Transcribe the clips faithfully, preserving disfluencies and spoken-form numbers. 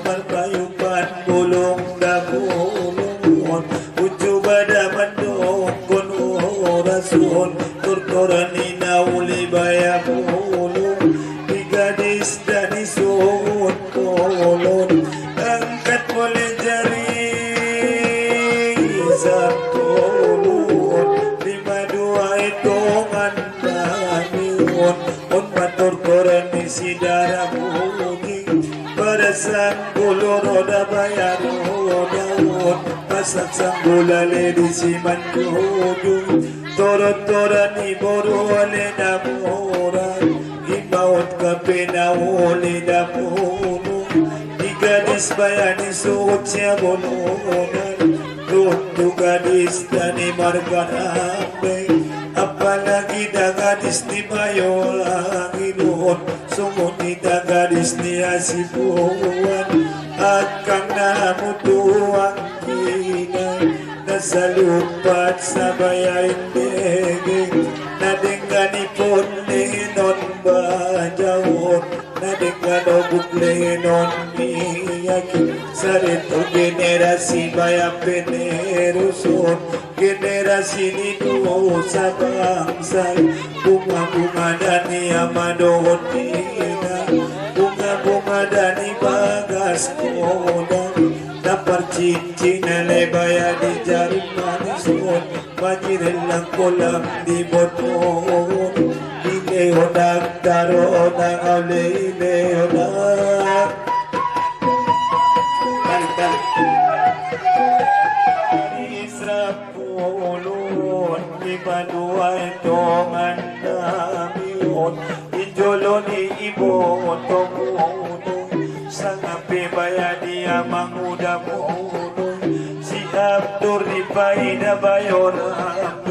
Marbayupan bulung dagulun, uju bada mandokon urasun, tortoran ni nauli baya bulung, di gadis dani suhut bulung, angkat boleh jari sangkulun, lima dua itungan kami un, un matortoran ni si dara budi. Para sanggul roda baya roda un, pasak sanggul ale di si manjuju. Tortoran ni boru ale namura, imaut kapena uli namunu. Di gadis baya ni suhut sia bolunan, tutu gadis dani marga rambe. Apalagi da gadis ni bayo angilun. Sumuni da gadis ni asibuan, akang namu tuang kina, nasalupat sabaya indege, nadenggan ipun ni non bajaun, nadenggan obuk le non miyaki, sareto generasi baya penerusun. Generasi ni nusa bangsa, bunga-bunga dani ama dohot ina, bunga-bunga dani bagas koda, tapar cincin ale baya di jari manis on, majirelang kolam di boton, ile odak taro nang ale ile odak. Balik, balik. Israp Ulun di baduai tongan namiun, di jolo ni ibo tomunun, sangape baya di amang uda munun, si Abdur di paida bayoran,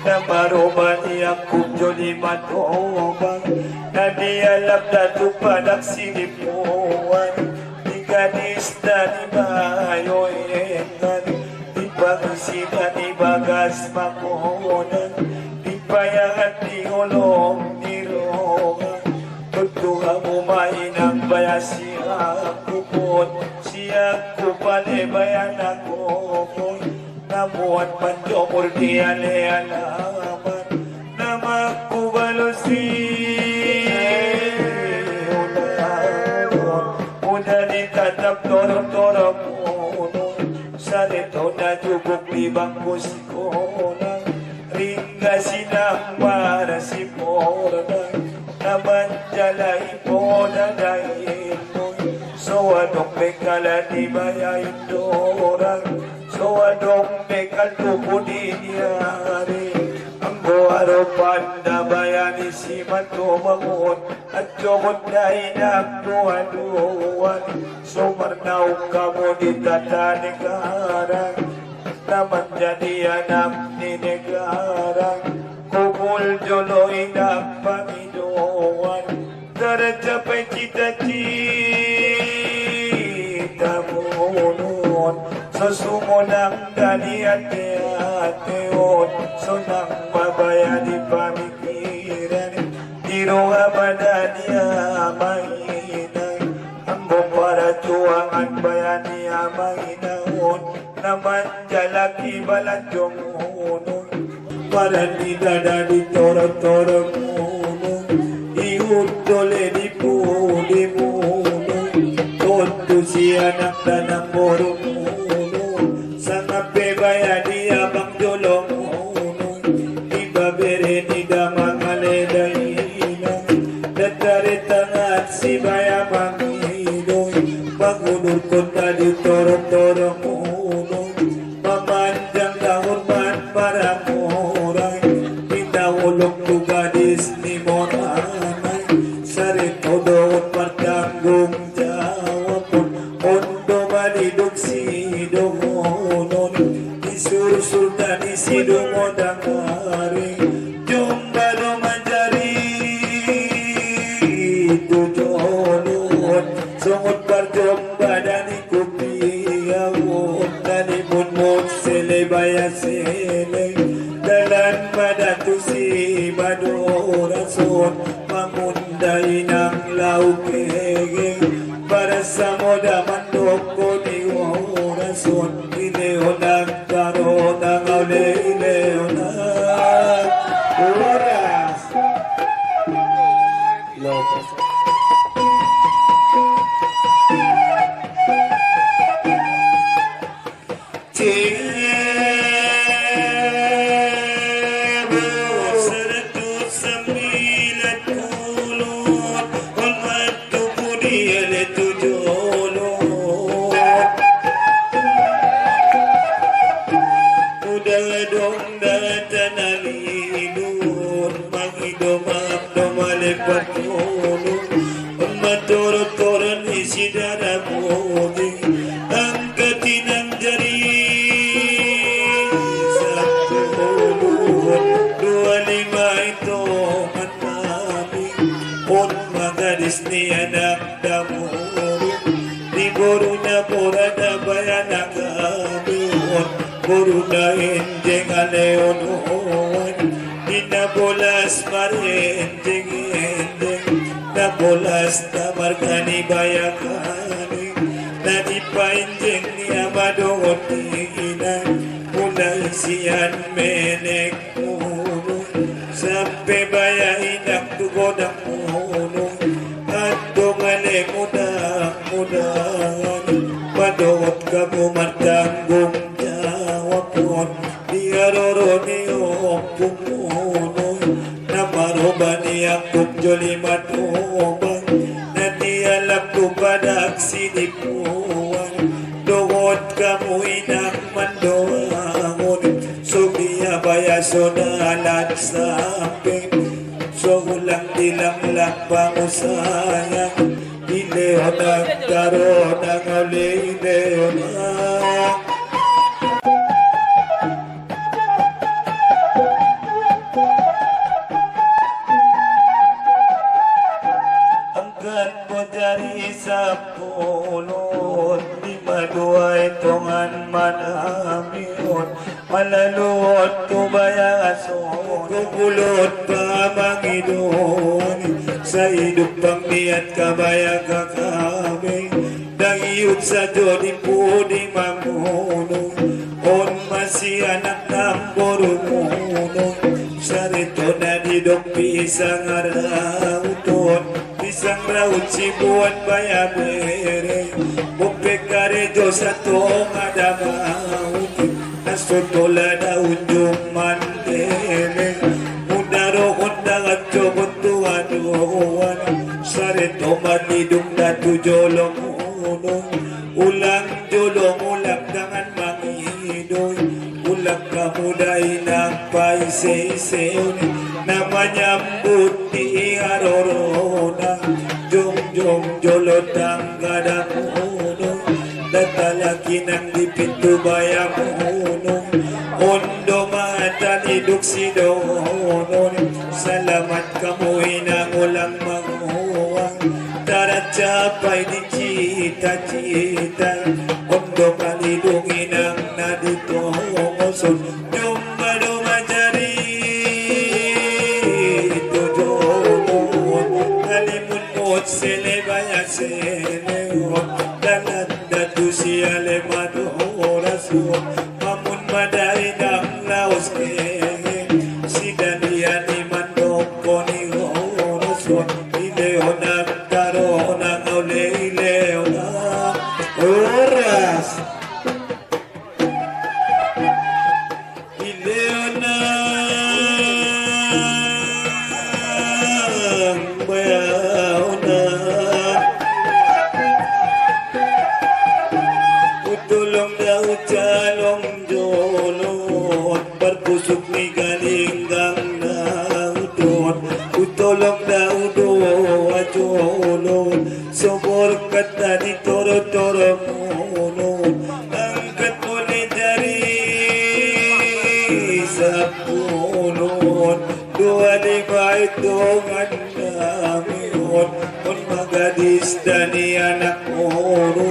na baroba di Yakub joli batoban, na di alap datu padak sini puan, di gadis dani bayo engan, di pangisi dani bagas makonan, di payangan di olong di roha. Tutu amu mainang baya si aku pun, si aku pale baya nakokon. Namuat manjomur di ale alaman, namaku balosi. Uda, uda ni tatap torong-torong munun, sareto na juguk di bangku sikola, ringga sinang bara si porna, na manjalai poda dain. So adong bekal di baya indorang, so adong bekal tuku di diari. Anggo aropan da baya ni si matobangun, ancogot da inang dua-duan. So marnauk kamu di tata negara, na manjadi anak ni negara. Kubul jolo inang pangidoan, tercapai cita-cita munun. So sumonang dani ate-ate on, sonang mabaya di pamikiran, di roha bada di ama ina. Anggo parajuangan baya ni ama ina on, na manjalaki balanjo munun. Paran ni dada di toro-toro munun, ihut dole di pudi munun. Tontu si anak danang boru munun, sangape baya di abang jolo munun. Ibabere ni damang ale da ina, datare tangan si baya mangidoy, mangudurkon da di toro-toro munun. Mamanjang dahun man maramurai, di naulung tu gadis ni moranai, sareto dohot martanggung jawab pun, ondo malidung si dohonon, di sursur dani si dumodang ari, jumba do manjari tu jolon, songut parjumba dani kupiaun, dani munmut sele baya sele, dalan madatu si madorason, mamundai nang lau kege, para samo Oda mandoko ni ora son, ile ona taro na ngau le ile ona. Ora. Lo. Matoro-toro ni si dara bodi, angkat inang jari sapulu, dua lima itu manami, on magadis ni anak damuru, di boru na bora na baya na kami, on boru na enjeng aleon oan, di na bolas maren jeng-enjeng, na bolas tamarkani bayakani, na di painjeng ni amado otina, mulai sian menek mulu, sampe baya inak tu godang mulu, andong ale muda-mudangan, madot kamu martanggung jawab on. Di aroro ni ompung munu, na maroba ni angkung joli matobang, na di alap tu padak si di puan, dohot kamu inang mandoangun, so bia baya so dalan sampe, so ulang dilang lak pangusaya. Ile ona taro na ngau le ile ona. Angkat bojari sapulu, lima dua itungan manami on. Malaluot tu baya ason, kukulot pa mangidoni, saidup pangniat kabaya kakabe, dang iut sajo di pudi mamunu, on masi anak namboru munu, sarito na didok pisang arauton. Pisang raut si buat baya bere, bope karejo satonga damaut, na sotola daun jumandele, mudaro onda cogot tu aduan, sarito malidung datu jolo munu, ulang jolo mulak dangan mangi doi, ulak kamu dai nang paise-ise, na manyambut di arorona, jong-jong jolo tangga damunu, datalaki nang di pintu bayamunu, ondo mata liduk si donon, salamat kamu inang ulang manguang, taracapai di cita-cita, ondo malidung inang na di tongoson, jumba do majari tujuon, kalimun mut sele baya sele on, dalan datu si ale madorason, mamun madai dang laos kenge, si dalian iman dokoni goroson, ile ona taro ona ngau le ile ona. Oras. Ile ona baya ona. Utulung dau calung jolo, parpusuk ni galinggang na udon, utolong dau doa jolo, sobor kata di toro-toro munu, angkat muli jari sapulu, doa di baitungan kami on, on magadis dani anak munu,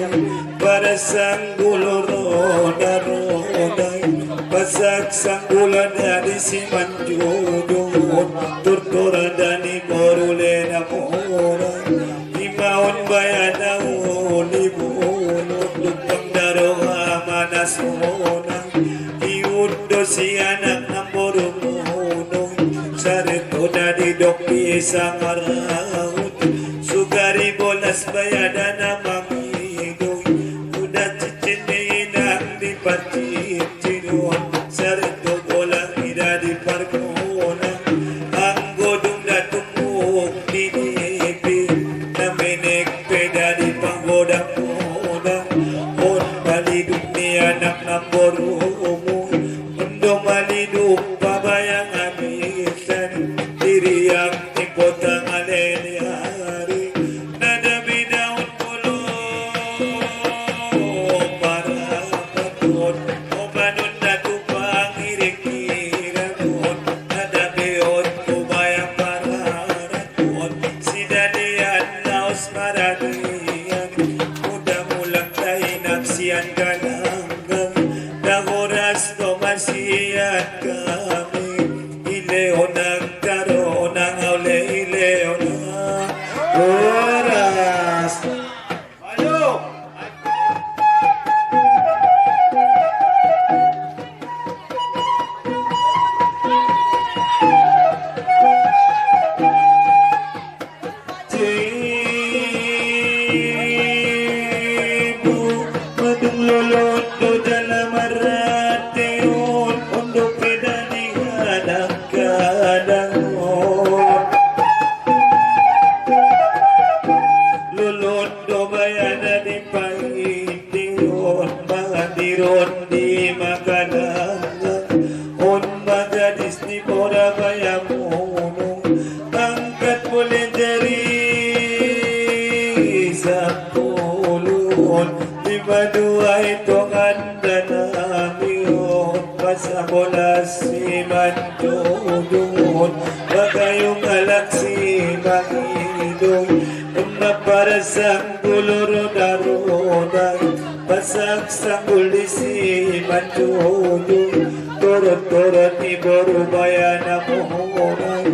para sanggul roda-rodai, pasak sanggul dadi si manjujun, turtur dani borule na morai, imaun baya dau libu Sangaraut, sugari bolas baya da na mangidoy, uda cicin inang di parciciron, sarto bolang ida di pargonang, anggo dung da tumbuk di nipi, na menek peda di panggodang-godang, on balidup ni anak namborumun, ondo malidup pabayangan isan, diriak ni potang aleliari, nada bidaun bulu para patut, obanon datu pangirik-iragun, nada biot kubaya para ratut, sidadian laus maradian, uda mulang tainak sian galanggang, dagoras do masian kami. Ileonang taronang aule ileonang. Horas. Ayo. Tibu madung lolondo dalam aratiun, ondo peda ni kadang-kadang. Lolondo bayana di paitiun, mangandiron di makalangan, on magadis ni mora baya munung, angkat boleh jari sapuluhun, lima dua itungan dan amiun, pasabolas si manjudun, bagayung alak si mangidung, on maparasang gulu roda-roda, pasak sanggul di si manjudun, turut-turut ni boru baya na muhunai,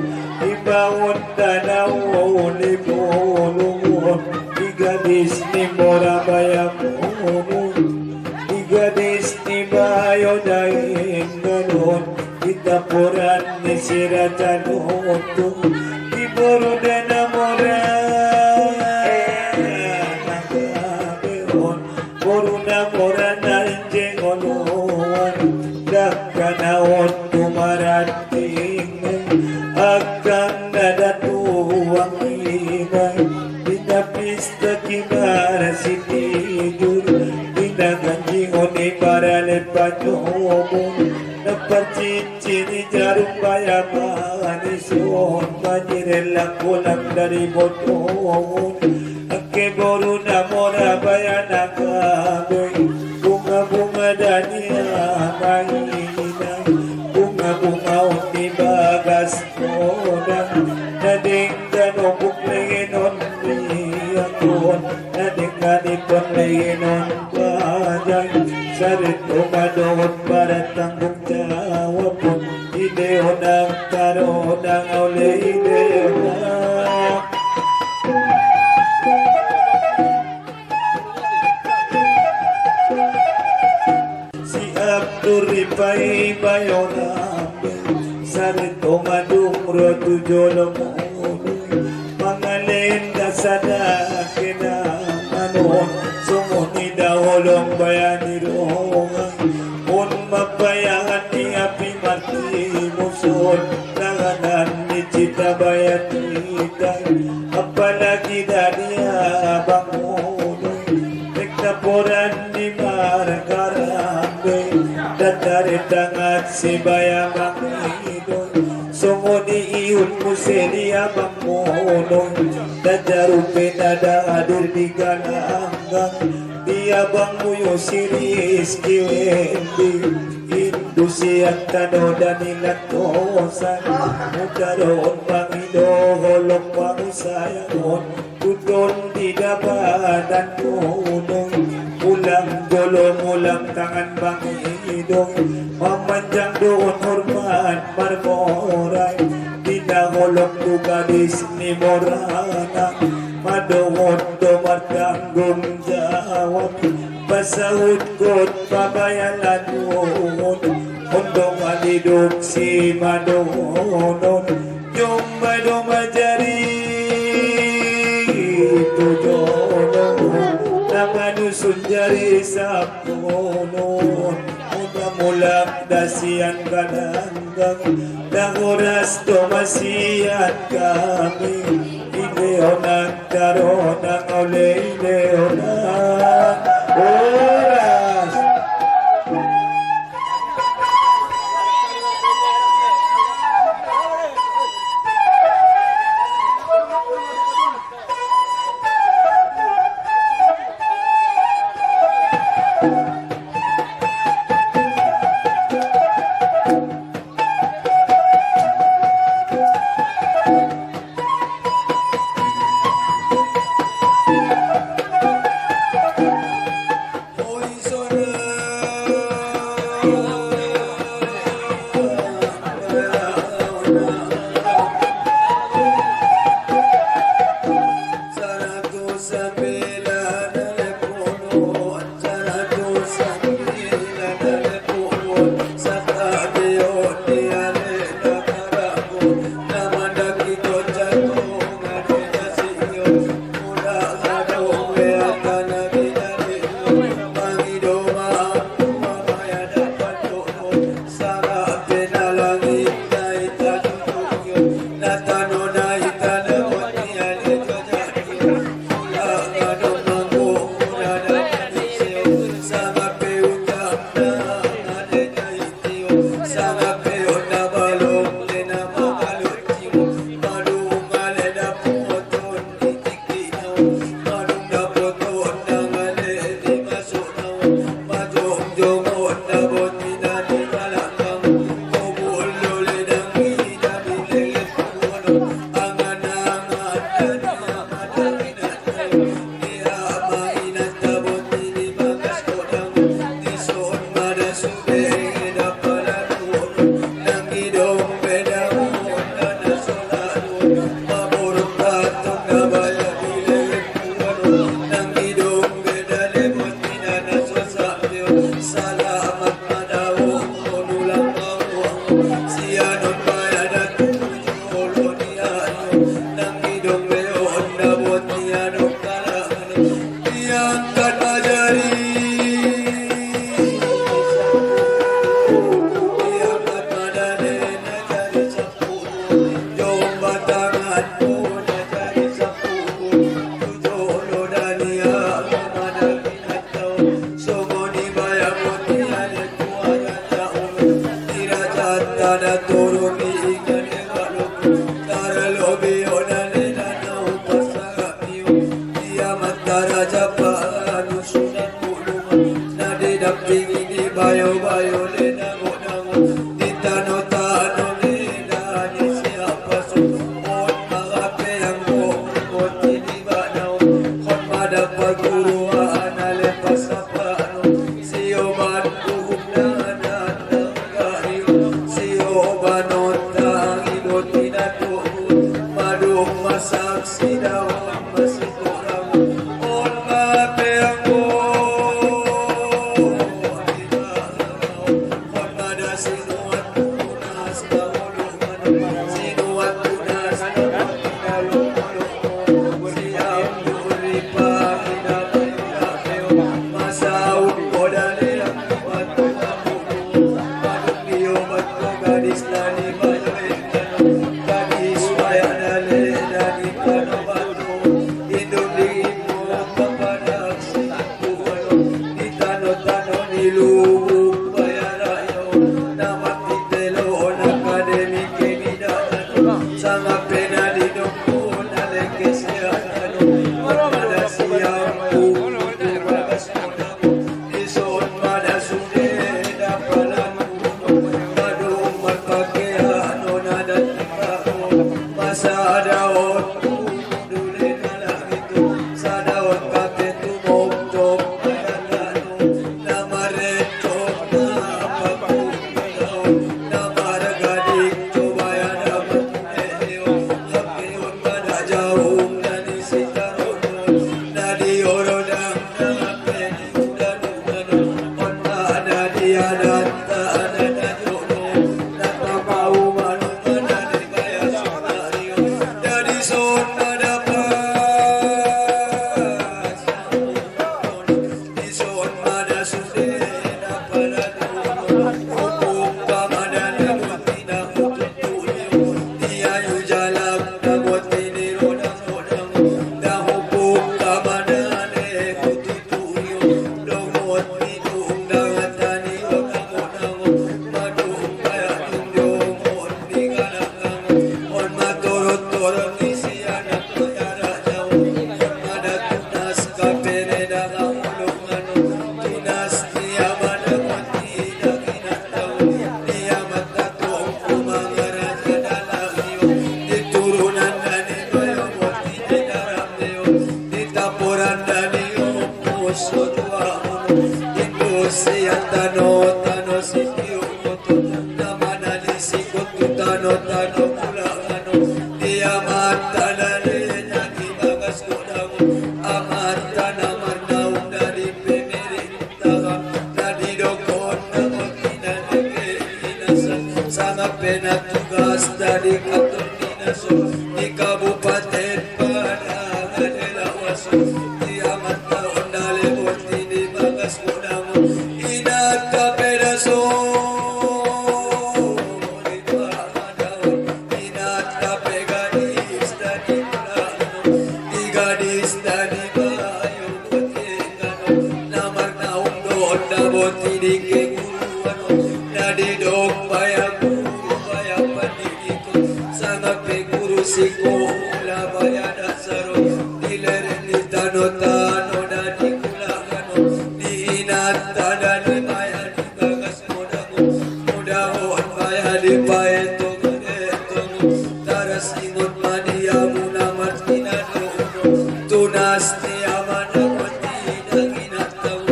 ibaun tanau ni bulungun, di gadis ni mora baya munung, di gadis ni bayo daing galun, di tapuran ni sira tanutun, di boru da na mora na gabeon. Boru na mora na injing oluan, dakka na ontu marating, akang na datuang inang, di na pista kimara si tidur, di na ganjing oni para lepat nyomun, na parcin Cini jarum baya manison, manirelak pulang dari botongun. Angke boru na mora baya na gabe, bunga-bunga dania maina, bunga-bunga undi bagas kodang, na denggan obuk lengenon diakon, na denggan ipon lengenon bajang, sarito madohot barat tanggung jawab pun. Ileonang taronang aule ileonang. Si Abdur ripai bayonan, sarito madung rotu jolomon. Mangalenda sada kena manon, songon i daholong baya ni rongan. On mapayahan ni api mati muson, tanganan ni cita baya titah. Apalagi dadi abang munoi, rek taporan ni margarambe, datare tangat si baya mangi Songon i ihut muse di abang munoi, dajarupe na da hadir di galanggang, di abang muyo si Rizki Wendi, indu si Antano dan Ilan Tosan, mudaroon mangido holong mangusayangon, Tuton di dabadan gunung, ulang jolo mulang tangan bang idong, mamanjang dohot hormat marmorai, di na holong tu gadis ni morana, madohot do martanggung jawab, pasaut kot pabayalan dohot, ondong aliduk si madohot. Jomba do majari tujunon, nang anusun jari sapunon. Mula-mula da sian kananggang, da horas do masian kami. Ileonan karonan oleh ileonan. Horas. Sanga pena tugas dari kantor dinaso di Kabupaten Padang Lawas, di amanta onda lewat ini bagas kodang inata pedaso. Inata pe gadis tadi pulang, di gadis tadi bayu. Namar naung do onda boti di keguluan, nadi dok baya guru baya pandidiko, sanga pe guru sikola baya dasaro, di lereng di tano-tano nadi kulangano, di inata nadi baya di bagas. Mudaon baya di paeto gadeto, tarasingot madiamu namar kinano, tunas ni amana mati dagina tau,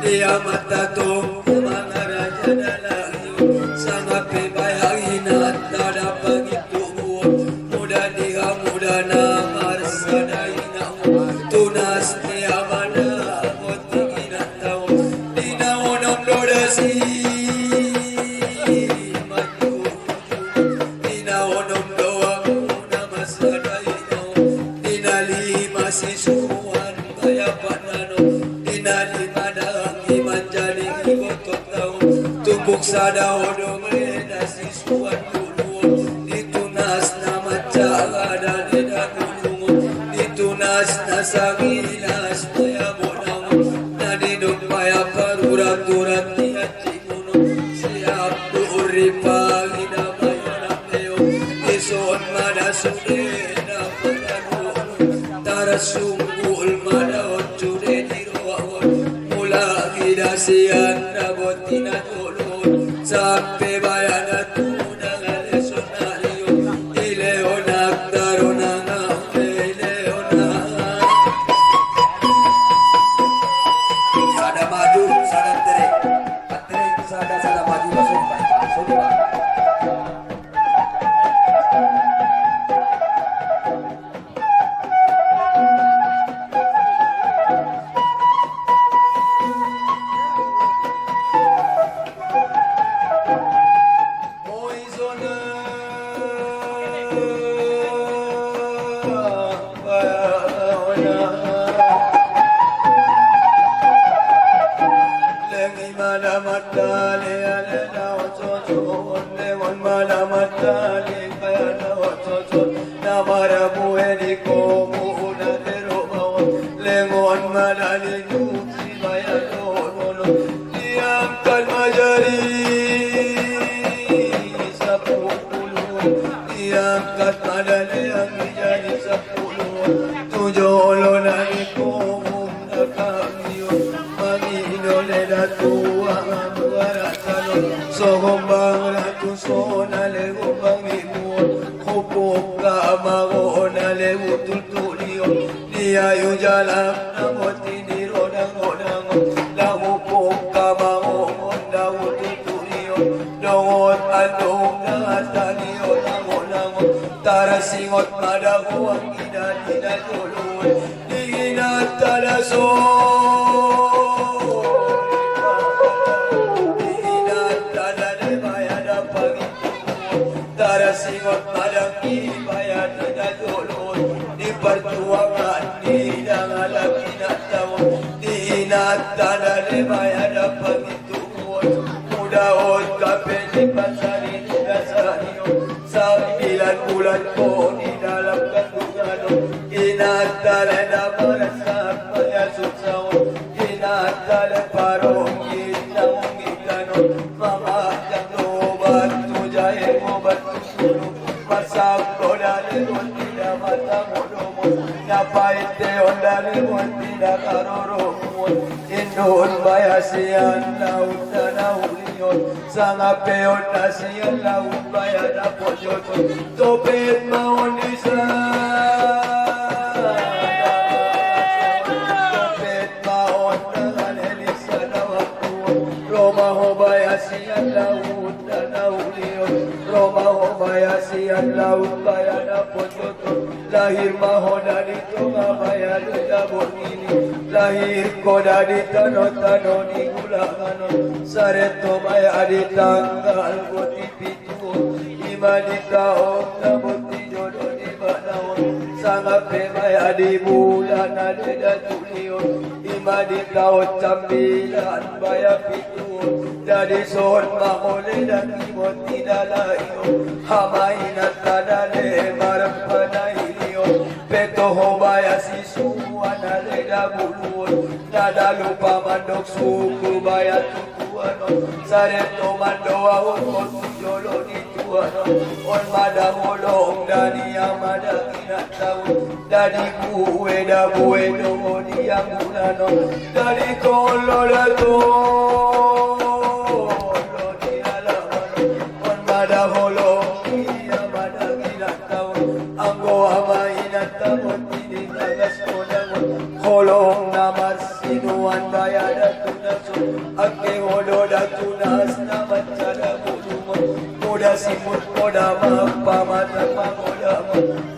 di amata tong kumangaraja dalayo, sanga pe baya inata da pagi tubuo, muda diha muda namar sada inau, tunas ni amana mati dagina tau, dina onom dodasi. Dina onom doa muna masada ino. Dina lima sisuan baya panano. Dina lima dangi manjadi iboto tau. Tumbuk sada odo mena sisuan dulu. Ditunas nama caga dani danulungo. Ditunas nasa gilas baya bonango. Nadi dok baya parurat-urat dia. Siap duri pagi damai anak neo. Ison mada sude na padanuon. Tarasungkul mada ocude di roaon. Mula gida sian da botina tolon. Sampe bayana tuna gale sonario. Ileonak tarona ngau ileonak. Sada maju, sada tere. Tere sada, sada maju, langsung, langsung, Pak. Diangkat madale anggi jadi sapuluan. Tujuh olo nani kumum dakamion. Mami dole datu aman baratano. Sogombang ratu sona lego bangi muon. Kupuk ka amago ona lego tutulion. Ni ayu jalan namo tini rodang-rodang, lagu pung kamang onda ututurio, dongot andung dangan tani olang-olang, tarasingot madaguang ida-ida tulun, di inat tadaso, di inat tadade bayada pagi. Tarasingot madang ibayat ina tulun, di parjuangan ina ngalak ina taun, di inat Dale baya da pangituon, muda ot kapende pasari muda sarion, sambilan bulan ko di dalam kandungan on, inat dale da marasa baya susaon, inat dale parong inat ungitanon, mama jando bantu jae mo bantu sulu, masako dale mo tida mata mo domo, napaite on dale mo tida karoro mo, indon baya sian laut dana ulion, sanga peon na sian laut baya na pojoto, topet maon isa. Topet maon na galelisa na wakuon, roma ho baya sian laut dana ulion, roma ho baya sian laut baya na pojoto. Lahir maho dadi tonga baya deda botini. Lahir ko dadi tano-tano di gula ngano. Sareto baya di tanggal boti pituon. Ima di taon na boti jodo di banaon. Sanga pe baya di bulan na deda tulion. Ima di taon sambilan baya pituon. Dadi son maho leda kimo tida laion. Hama inat dale marang panai lion. Peto ho baya sisuan na leda buluon. Nada lupa mandok suku baya tukuanon. Sareto mando aon ko tujolo di tuanon. On mada holong dani amada inataun. Dadi bue da bue do di anggunano. Dadi tolo da tolo di alamano. On mada holong di amada inataun. Anggo ama inataun tini bagas kodangon. Holong na marsinuan baya da tunason. Ake hodo da tunas na mancada bulungon. Muda simur koda mapamatan magodang.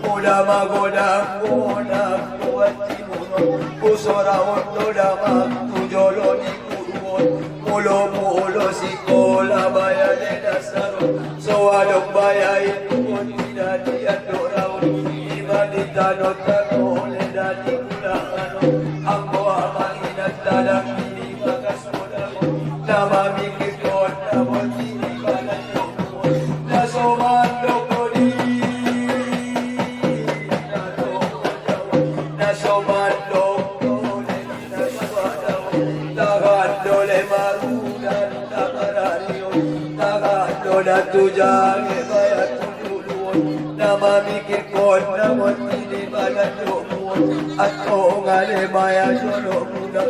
Muda magodang godang kuat timunon. Usora ondo da mak tujolo di kuruon. Mulo mulo sikola baya de dasaron. Soadong baya itu tida di andoraon. Ima di tano-tano leda di gula ngano. Anggo ama inat dadang ini bagas kodangon. Nama mikir kota boti di badan dokuon. Na so mandok kodi. Na so mandok kodi. Na so mandok kodi. Tahan dole marudan takararion. Tahan dole tujang baya tujuluon. Nama mikir kota boti di badan dokuon. Atong ale baya jolo muda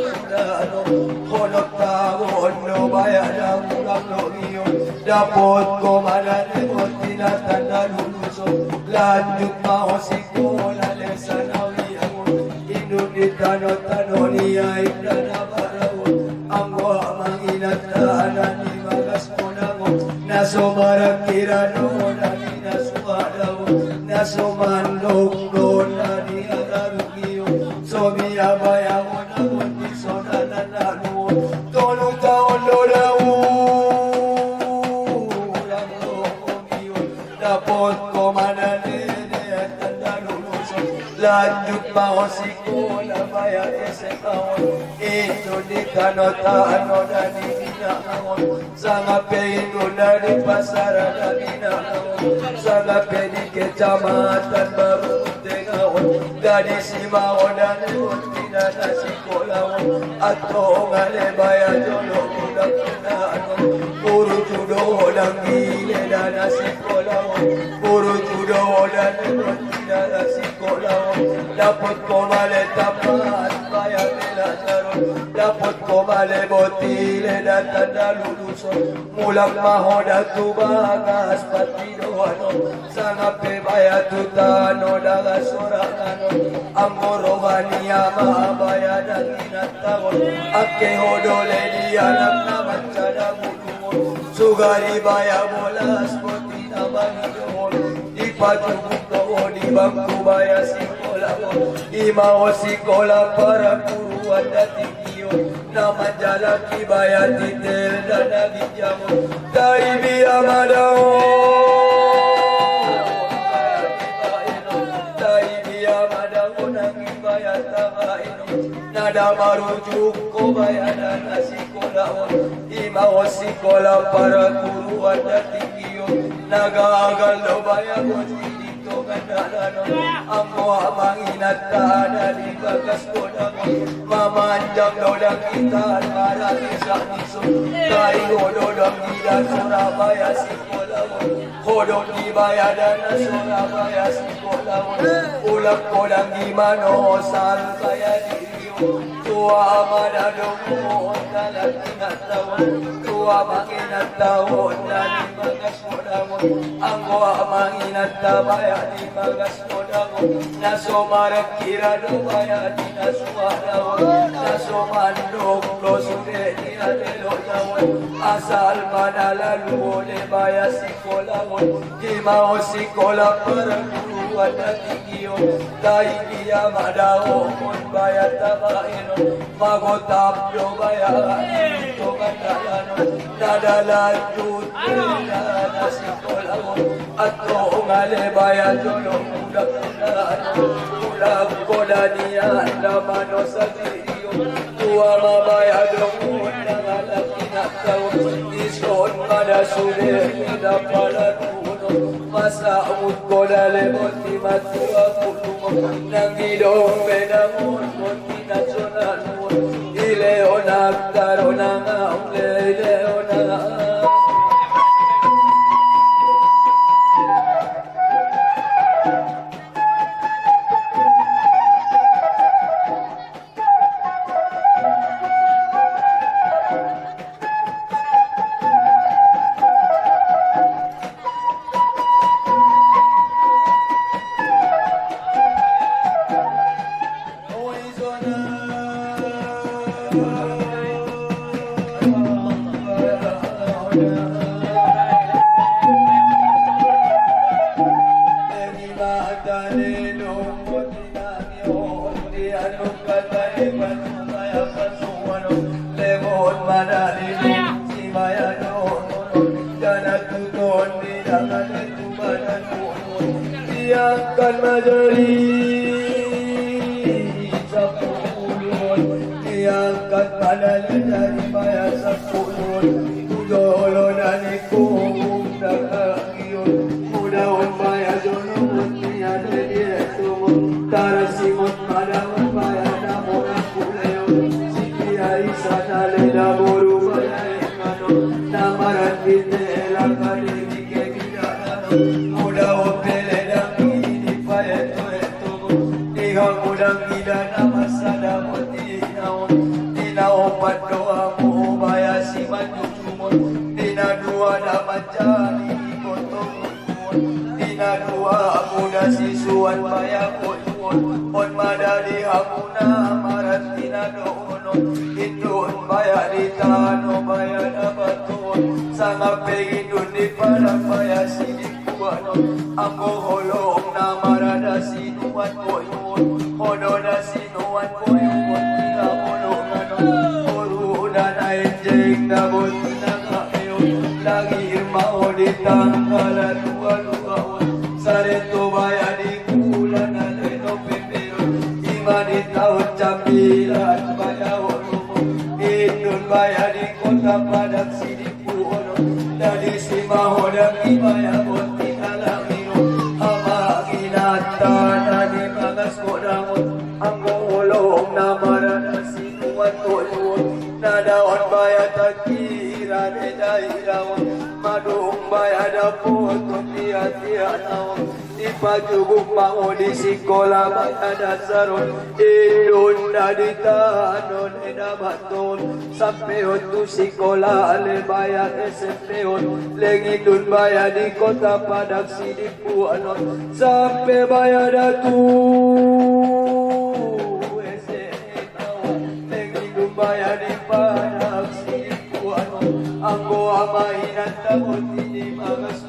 Honok taon no baya da pulang no gion. Dapot komandan e boti na tanda luluson. Lanjut maho sikola le sanawi angon. Indun di tano-tano ni aik dana baraon. Anggo amang inat dana ni bagas kodangon. Na so marakira no dani na so adaon. Na so mandok no dani adaon. Sobi abaya ona boti sona na nanu. Tolu taon do daun. Dapot komandan e de tanda luluson. Lanjut maho sikola baya S M A on. Indun di tano-tano dani mina on. Sanga pe indun dani pasar ada mina on. Sanga pe di kecamatan baru tengah on. Dadi sima on dani on tina na sikola on. Atong ale baya jolo budak tuna on. Guru judo on dani le dana sikola on. Guru judo on dani on tina na sikola on. Dapot komale tapat baya belajar on. Dapot komale boti le da tanda luluson. Mulang maho da tu bagas partido ano. Sanga pe baya tu tano daga sorangan on. Anggo rohani ama baya da inat taon. Ake hodo le di anak na mancada bulungon. Sugari baya bolas boti na bangidoon. Di pajubuk do di bangku baya sikola on. Ima o sikola para guru ada tinggi on. Na manjalaki baya titel dana ginjang on. Taibi ama daon. Taibi ama daon anggi baya tama inon. Nada marujuk ko baya dana sikola on, i maot sikola parguruan tinggi on. Na gagal do baya boti di tongan dalan on. Anggo amang inanta na di bagas godang on, mamanjang do dang itaan marani sani. Kaigo do dang ida Surabaya sikola on. Hodong di baya dana Surabaya sikola on. Ulak ko dang di mano sal baya diri on. Tua amang dadong on dalan inanta on. Tua amang inanta on dali bagas godang on. Anggo amang inanta baya di bagas godang on, na so markira do baya di na suara on, na so mandok do sude di adelo daon. Asal mana lalu ode baya sikola on, i maot sikola parguruan tinggi on. Dai dia madaon baya tabaen on, magotap do baya di tongan dalan on. Nada lanjut nada sikola on. Atong ale baya jolo uda uda, uda koda nian da mano sandiri on. Tua ma baya dong on dang ala kinatau, ison mada sude da pala duno. Masa mut koda le boti matua pulung on, nang idong beda on boti nasional on. Ileona tarona ngaule ileona. Diangkat manjadi sapuluh, diangkat manjadi baya sapuluh. Tujolo nani kungkung dagang. Mudaon baya jono boti ale die tongon. Tarasimot madaon baya na mora kuleon. Siki ai sana le na boru baya engano. Na maran bite la kade dike bidadano. Mudaon pele dang idi baya toe tongon. Diha mudang ida na masada boti naon. Dina opat doa mo baya si manjujungon. Dina dua na manjadi kotong. Dina dua muda sisuan baya koyuon. On mada di hamuna maran dina doon on. Indun baya di tano baya na batuon. Sanga pe indun di padang baya si di kuan on. Anggo holong na marada sinuan koyuon. Hodo na si nuan koyuon dina bolongan on. Boru dana enjeng da boti na kaeon. Lagi mao di tanggal dua dua on. Sareto baya di bulan ale November on. Ima di taon cambilan baya on. Indun baya di Kota Padang si di Dadi si mahoda ki baya boti na langino. Ama ginata na di bagas godang on. Anggo holong na marada sinuan koyuon. Na daon baya takira de daira on. Madung baya dapot on dia dia naon. Di pajuguk mao di sikola baya dasar on. Indun na di tano le na baton. Sampe on tu sikola ale baya S M P on. Leng indun baya di Kota Padang si di puan on. Sampe baya datu S M P on. Leng indun baya di Padang si di puan on. Anggo ama inanta boti di bagas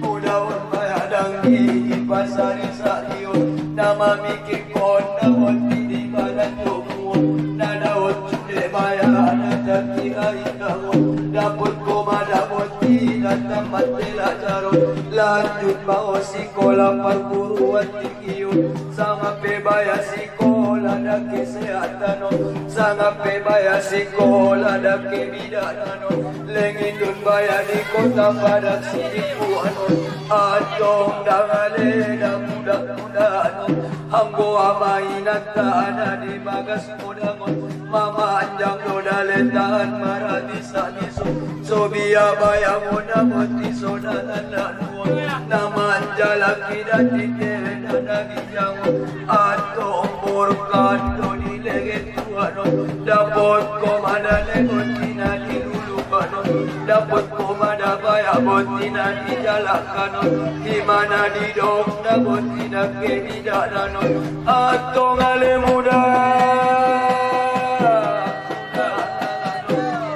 Mudaon baya dang di pasari sarion. Na mamikir kon na boti di badan tubuon. Na daon sude baya na tati ai daon. Dapot koma da boti na tamat pelajaron. Lanjut mao sikola parguruan tinggi on. Sanga pe baya sikola Lada ke se atano, sanga pe baya sikola da ke bida nano. Lengitun baya di kota pada sidi kuano. Atong dangale da muda muda ano. Anggo ama inata ada di bagas mudangon. Mama anjang do dale tahan marani sani so. Sobia baya mona moti so dalan laluon. Naman jalaki da titele da dagi jangon. Atong borkat do di lege tuano. Dapot komada lego tina di lulu kano. Dapot komada baya botina di jalakano. Di mana di dok da botina ke di darano. Atong ale muda.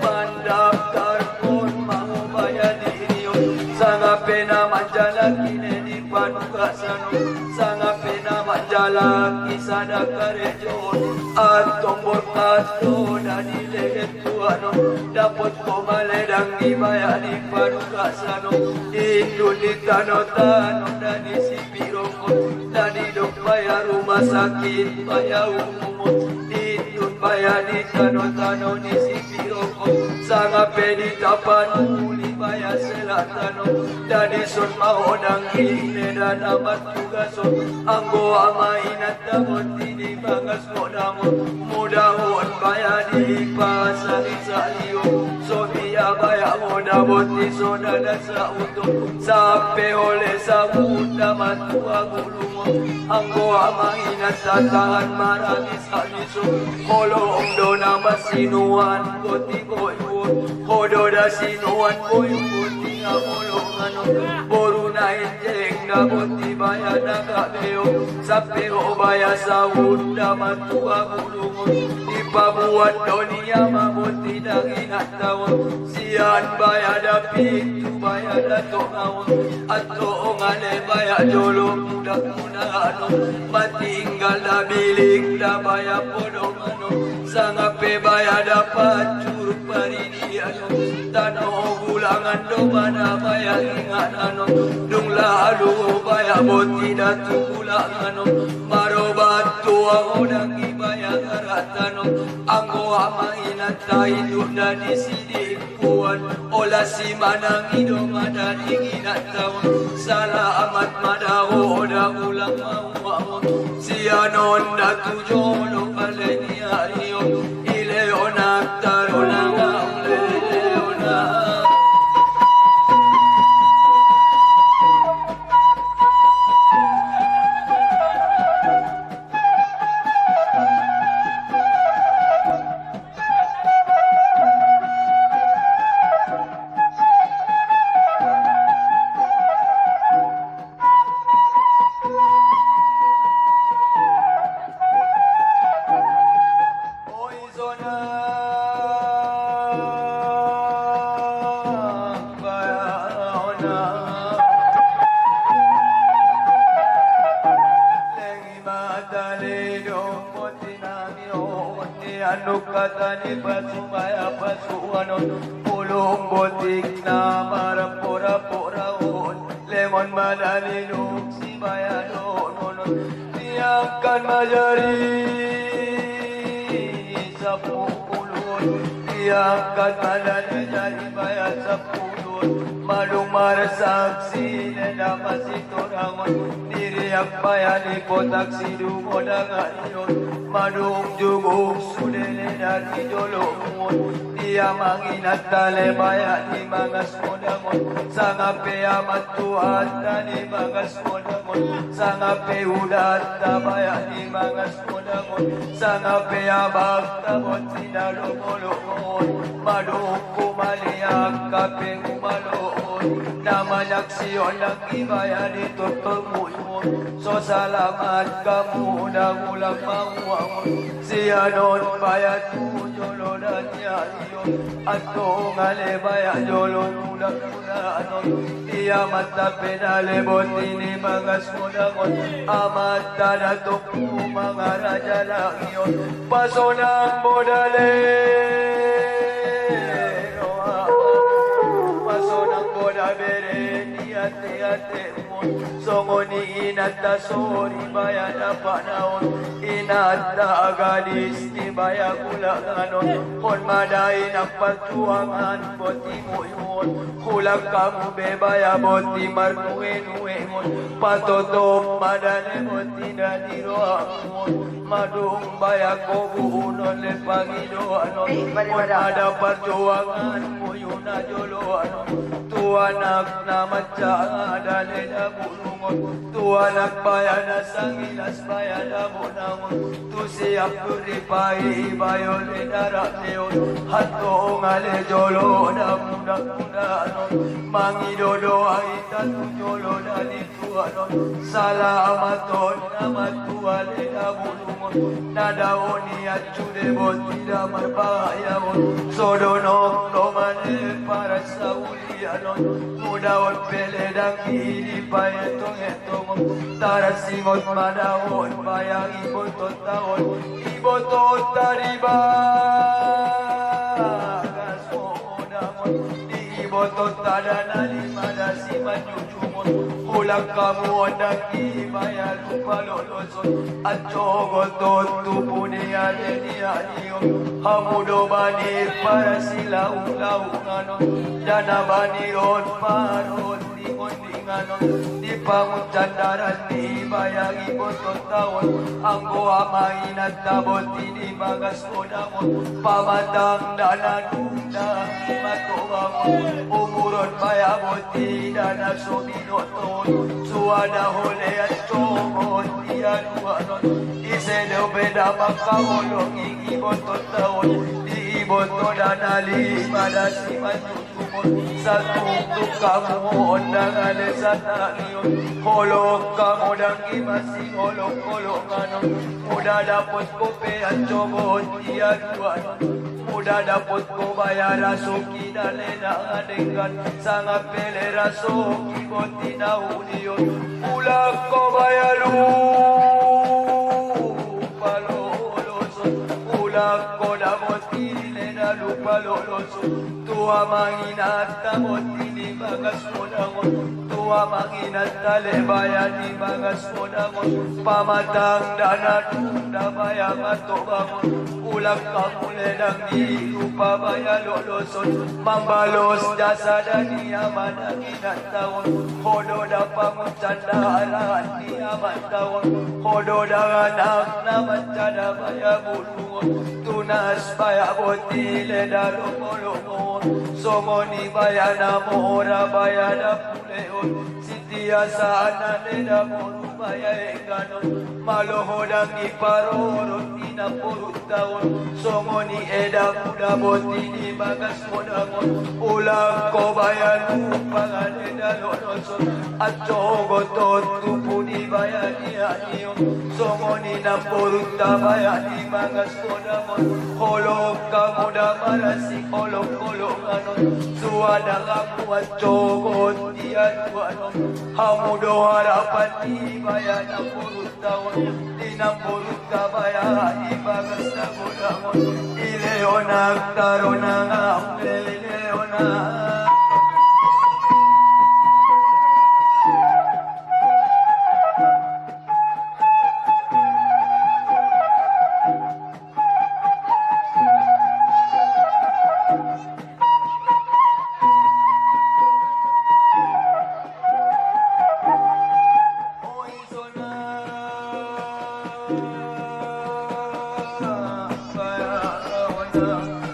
Mandaftar kon mau baya di rio. Sanga pena manjalaki ne di paduka sano. Sanga pena manjalaki sada karejo. Atong borkat do da di lege tuano. Dapot komale dang di baya di paduka sano. Indu di tano-tano da di sipiro. Tadi dok baya rumah sakit, baya umum. Indu baya di tano-tano di sipiro. Sanga pe di tapan uli baya selatano. Tadi son maodang ine dan amat juga son. Anggo ama inata boti di bagas modamo. Muda on baya di pasari salio. Sobia baya moda boti so dada sauto. Sape ole sabuta matua gulungo. Anggo ama inata tahan marani sani so. Kolo om dona masinuan boti boyuon. Kodo da sinuan boyuon. Tia bolo mano. Boru nain jeng da boti baya naga beo. Sape o baya saut da matua gulungo. Di pabuat donia ma boti dagi nataon. Sian baya da pitu baya da tonaon. Atong ale baya jolo muda muda ano. Matinggal da bilik da baya podo mano. Sanga pe baya da pacur paridi ano. Tano gulangan do mana baya ingat ano. Dung lalu baya boti da tu gulangan ano. Marobat tua odang i baya garatano. Anggo ama inata indu da di sidi. Kuat ola si manang ido madani ginataon. Salamat madaho oda ulang mau mau. Sianon datu jolo paleni ario. Ileona tarona ngaule leona. Anu katani pasu baya pasu anon. Pulung botik na marapora-pora on. Lengon madani nuk si baya dononon. Tiangkan majari sapulun. Tiangkan madani jari baya sapulun. Malung marasaksi nenda masi torangon. Diri yang baya di kotak sidung odang arion. Madung juguk sudene dari jolongon. Dia manginat tale baya di mangas modangon. Sanga pe amat tuan tani mangas modangon. Sanga pe udat tabaya di mangas modangon. Sanga pe abak tabot sidalo molongon. Madung kumaliak kape umaloon. Namanyak sion lagi baya di totomu. So salamat kamu da ulang mauangon. Sianon baya tu jolo dan yaion. Atong ale baya jolo muda muda anon. Dia mata pedale botini bagas modangon. Amata datuk mangaraja lagion. Pasonang bodale. Pasonang boda bere. Tia tia Songon i inanta sori baya dapanaon, inanta gadis ni baya gulanon. Hon mada inak partuangan boti muyuon, hulak hamu be baya boti marnuenueon. Patotop mada le boti dadi roamuon, madung baya kobuunon le pagidoanon. Hon mada partuangan muyun a joloanon, tu anak na mancaga dale dabulungon. Tu anak baya na sangilas baya dabonangon, tu siap duri pai bayo le darateon. Hanto ngale jolo damudamudanon, mangido doa ita tu jolo dadi tuanon. Salamaton na matua le dabulungon, na daon i acude boti da marbahayaon. Sodo nokno mane para sauli anon, mudaon pele dangki di paetongetongon. Tarasingot madaon baya ibototaon, ibotot tadi bagas momodangon. Di ibotot tadana di mada si manyujungon, hulak hamu on dangki baya lupa loloson. Aco gotot tu puni ade ni adi Hamudo bani para silaulaunganon, dana bani ron paron dingon-dinganon. Di panguncan daran ni baya ibototaon, anggo ama inanta boti di bagas modangon. Pamatang dana dundang i matobangon, umuron baya boti dana sobi Suada holean cogot i aduanon, i sedeu beda makaolong i ibototaon, di iboto dana lima dasi mantutumon, satuktuk hamu on dana le satangion, holok hamu dangki masi holok-holonganon, muda dapot kopean cogot i aduanon. Muda dapot kobaya rasoki dale na denggan, sanga pele rasoki boti na udion. Ulak kobaya lupa loloson, ulak koda boti le na lupa loloson. Tua manginata boti ni bagas modangon, tua manginata le baya ni bagas modangon. Pamatang dana dunda baya matobangon, ulak hamu le dangki lupa baya loloson. Mambalos jasa dani ama dangki nataon, hodo da panguncan dalan ni amantaon, hodo da anak na mancada baya bulu. Tunas baya boti le da lomo-lomo, songon i baya na mora baya da puleon. Sitiasa na le da moru baya engganon, malo hodang i parorot i namboru taon, songon i eda muda boti di bagas modangon. Ulak kobaya lupa ngale da loloson, aco gotot tu pudi baya ni anion, songon i namboru ta baya ni bagas modangon. Holok hamu da marasi holok-holonganon, suada hamu aco gotot i aduanon. Hamu do harapan ni baya namboru taon, di namboru ta baya i bagas tagodangon. I leon ak taronang am le leon ak.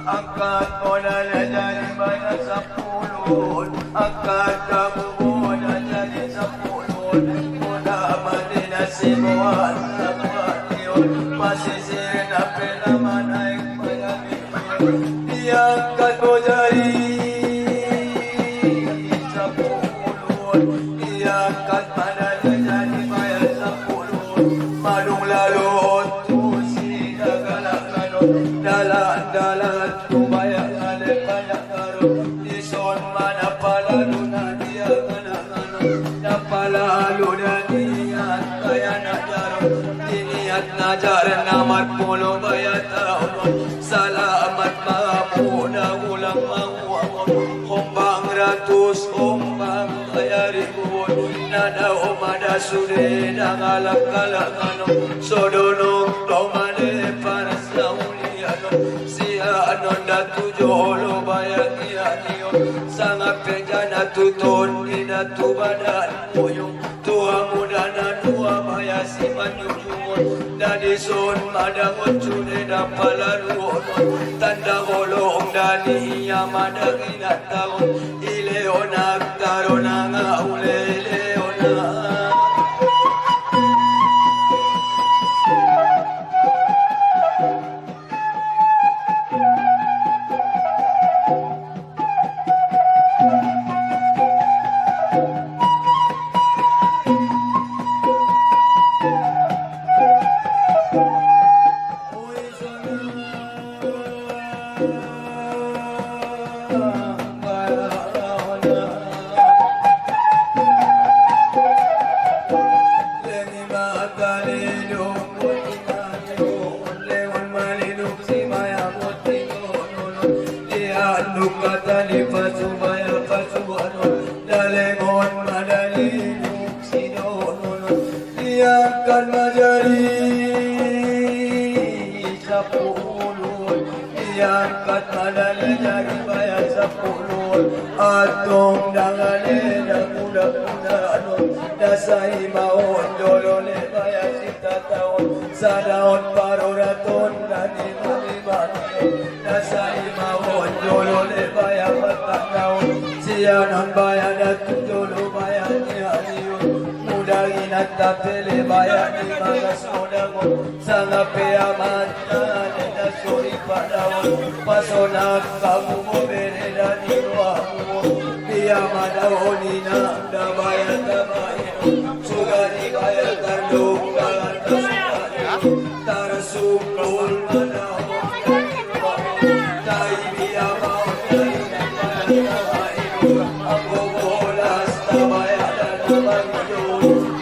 Angkat modal jadi banyak sapuluh, angkat kamu modal jadi sapuluh, modal mati nasi buat sapatiun, masih sirna pena manaik pada minggu, diangkat modal jadi sapuluh, diangkat modal jadi banyak sapuluh, madung lalu tu si dagala kanon, dalan-dalan tu baya ale baya garon, dison mana palalu na dia kana kanon, na palalu na niat baya na jaron, di niat na jaron na marpolo baya taonon, salamat mamu na ulang mamu amon, hombang ratus hombang baya ribuon. Nada o mada sude da ngala kala ngano. Sodono do mane para sauliano. Sia anonda tu jolo baya kianio. Sanga pejana tu ton ina tu badan moyo. Tua mudana tua baya si manyuyungon. Dadi son mada ngocude da palaluonon. Tanda golong dani ia mada ina taon. Ileona tarona nga ule ileona. Diangkat majari sapuluon. Diangkat madale jari baya sapuluon. Atong dangale da kuda-kuda anu. Da sai maon jolo le baya sita taon. Sadaon paroraton dani mani mani. Da sai maon jolo le baya pata taon. Sianan baya datu jolo baya ni adio. Muda ina tapele baya ni magas modangon. Sanga pea mata nenda sori padaon. Pasona kamu mo bere dani roamu. Pia madaon ina da baya tabae. Sugari baya tando baya tasuka. Tarasukul madaon. Tai bia maon. Ambo bolas tabaya dana baya.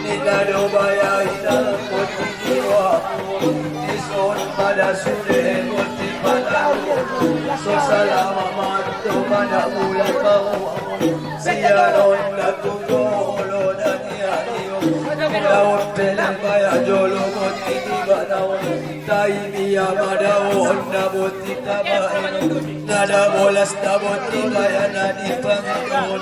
Nina do baya ina. Ison pada sude boti pada. So salama mato pada bula pau. Sianon datu jolo dani adio. Daon pele baya jolo boti di badaon. Tai bia madaon da boti tabae. Nada bolas da boti baya nadi pangaon.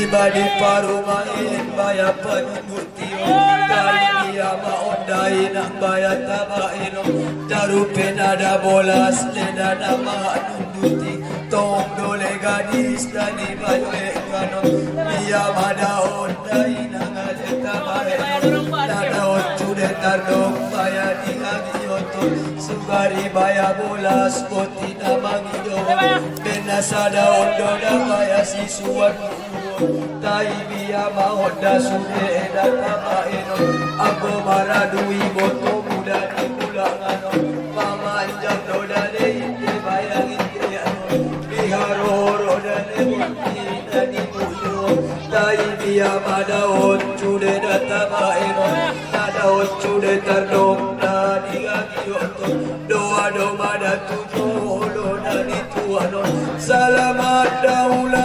Iba di parumaen baya padu Tio, kali dia maon dai nang baya tabaeno. Tarupe nada bolas leda nama nunduti. Tong dole gadis dani bayo engano. Dia madaon dai nang ale tabaeno. Nada ocu de tardong baya di agi oto. Sugari baya bolas boti nama ngido. Bena sada ondo da baya sisuan. Tai bia maon da sude da tabaeno. Ambo maradui boto muda di bulangano. Pamanjang do dale ite bayang ite ano. Biharoro dale boti dani buyo. Tai bia madaon sude da tabaeno. Nada ocu de tardong dani agioto. Doa do mada tu Olo dani tuano, salamat daulat.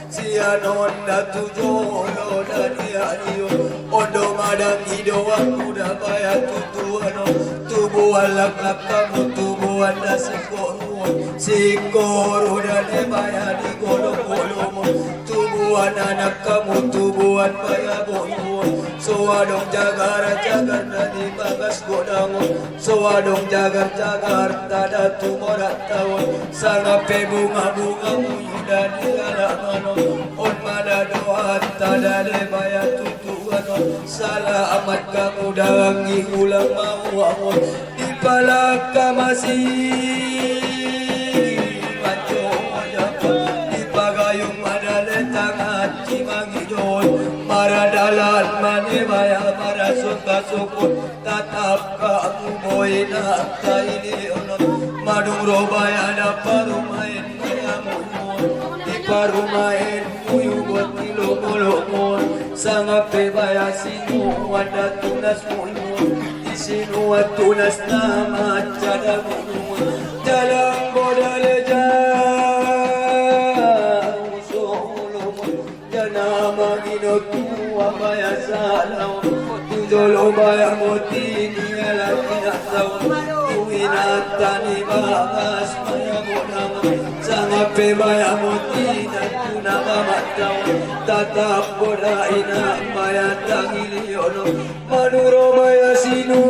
Sianon datu jolo dani adio. Ondo madang ido aku da baya tutuano. Tubuan laklak kamu tubuan da sikoruan. Sikoru dani baya di golo-golomo. Tubuan anak kamu tubuan baya boyuan. Soadong jagar-jagar dani bagas godangon. Soadong jagar-jagar tada tumora taon. Sanga pe bunga-bunga muyu dani galak mano. On mada doa tada le baya tutuano. Salamat kamu dalangi ulang mau aon. Di palaka masi maco aja. Di pagayung mada le tangan cimangi jol. Maradalan mane baya marasut basukut. Tatap kamu boina taili ono. Madung robaya da parumaen baya muyu. Di parumaen muyu boti lomo-lomo. Sanga pe baya sinu wanda tunas muyu. Di sinu wanda tunas nama cada muyu. Jalang boda leja. Solo Tujolo baya moti ni ala kina tau. Tuina tani bagas baya mona. Sanga pe baya moti na tuna mama tau. Tata pora ina baya tangili ono. Maduro baya sinu.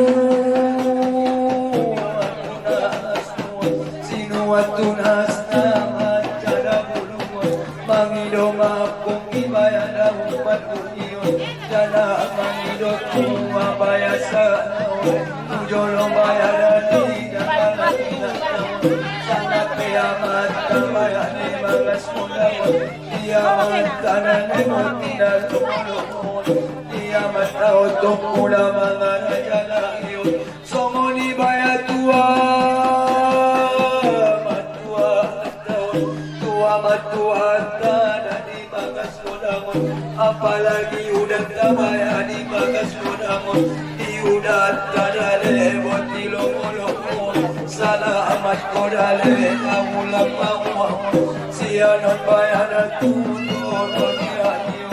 Sinu atunas na mancara bulu. Mangido mapung ibaya da umpat union. Jana mangido tua baya sa. Tujolo baya dati da bala ina. Sana pe amat baya ni mangas mona. Dia mantana ni moti da tumolo. Dia mata otok mula mangana jana iyo. Somoni baya tua, matua, tua, matua, tana di bagas kodamon. Apalagi uda tabaya di bagas kodamon. Di uda tadale boti longo-longo. Salamat kodale, amulang mamuang. Sianon baya da tuto, no dia dio.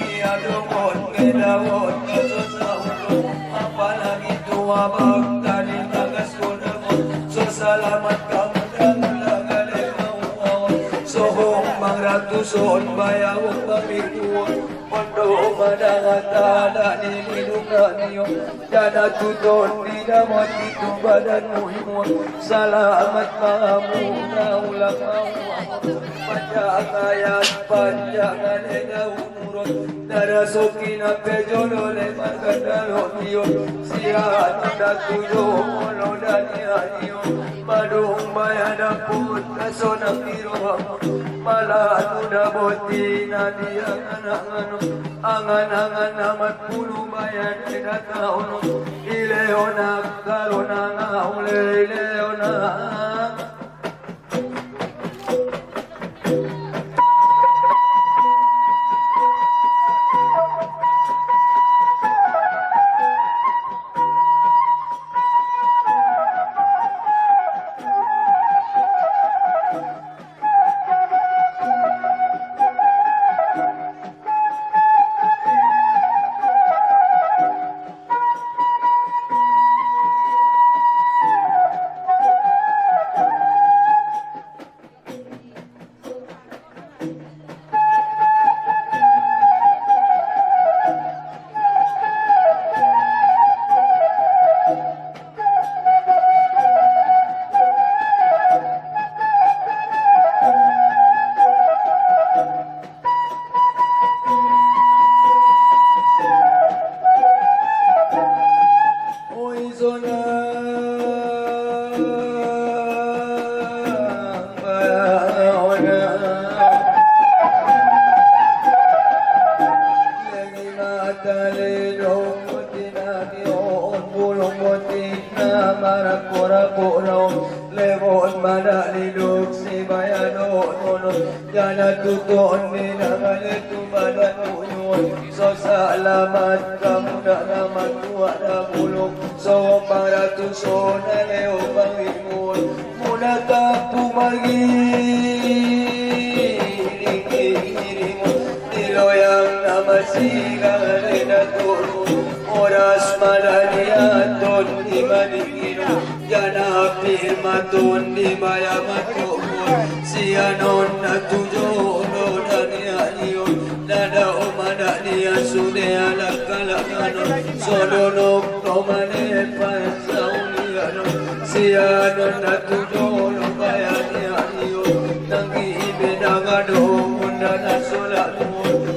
Dia domon, medawon, kaso saulo. Apalagi tua bang tani bagas kodamon. So salamat kamu dan lagale mau. So hong bang ratuson baya wong bang mikuon. Ondo madangata da ni minum da nio. Jana tuton di da moti tu badan muhimun. Salamat mamu na ulang mau. Panjang ayat panjang ane daun. Dara sokina pejolo le margandalo dio. Sia nunda tuyo molo dani adio. Madung baya da pun kasona kiro. Mala nunda boti na dia angan-angan. Angan-angan amat pulu baya da taono. Ileona karona na ule ileona. Lewon mana ni duk si baya do nono. Jana tuton ni nangale tu bala tuyon. So salamat kamu na naman tuwa na bulong. So para tu so na leo bangimun. Muna kapu magi. Diki dirimun. Diloyang na masiga le na turu. Oras madani aton di maningino. Jana pirmaton di baya mato. Sianon na tuyo no dani ayo. Nada o madani asude ala kala ano. Solo no no mane pa sauni ano. Sianon na tuyo no baya ni ayo. Nangi ibe nagado munda na sola no.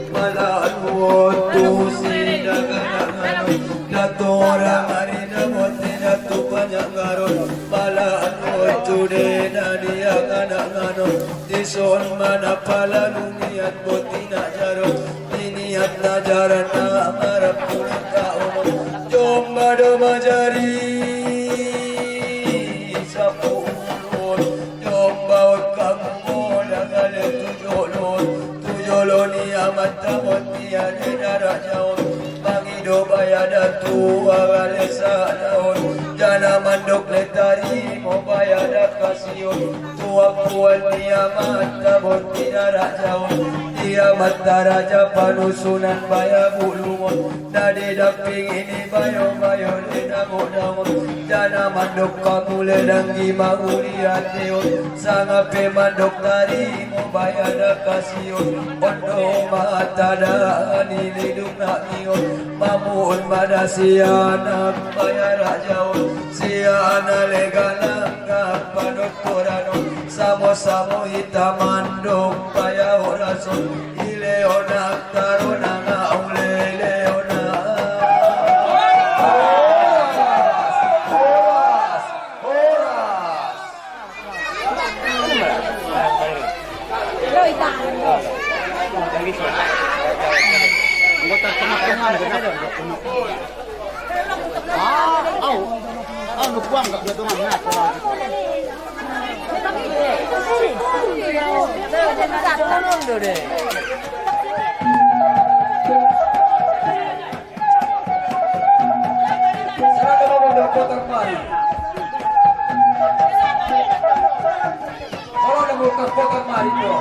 Mala no tu si nagana ano. Natora marina moti natu panyangaro. Mala no tu de nani agana ano. Dison mana pala nunian boti najaro. Ninian najara na marapuna kaono. Jomba do majari sapu ulun. Jomba ot kamu moda gale tujolon. Tujoloni amata moti ane narajaon. Mangido baya datu agale sanaon. Jana mandok letari mo baya dakasion. Tua puan ni amata boti narajaon. Iya mataraja panusunan baya bulungon, na didaping ini bayo-bayo di dango-dangon. Jana mandok kamu le danggi mauli ateon, sangape mandok tarimo baya da kasion. Ondo matada ni lidung na mion, mamun madasianak baya rajaon. Siana le galang kapandok koranon, samo-samo ita mandok baya orason. Ileona tarona na uleleona. Horas, horas, horas. Sala dulu kotak mari. Sala dulu kotak mari, bro.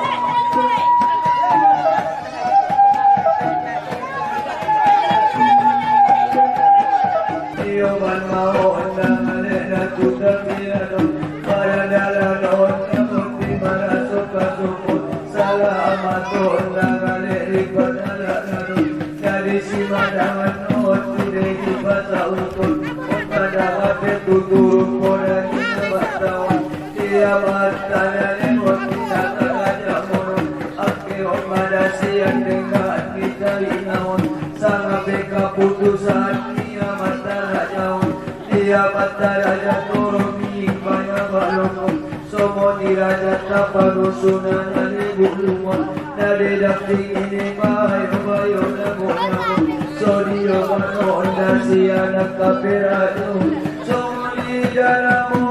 Iyo man mau undang alek na kutak iya dong. Para dalam dong, namun di mana suka-suka. Sala amat undang alek di pada dalam dong. Jadi si madangan oti de di pasal utun. Pada mate tuturun poda di batawan. Iya matana de oti saka raja mono. Ake on madasian dengka kita inaon. Sangape kaputusan iya matarajaon. Iya mataraja toromi baya balokon. Somo ni raja tapanusunan na di bulungon, na di daping ini bayo-bayo na bonamon. Sodio mano onda sianak kaperajaon. Somo ni daramo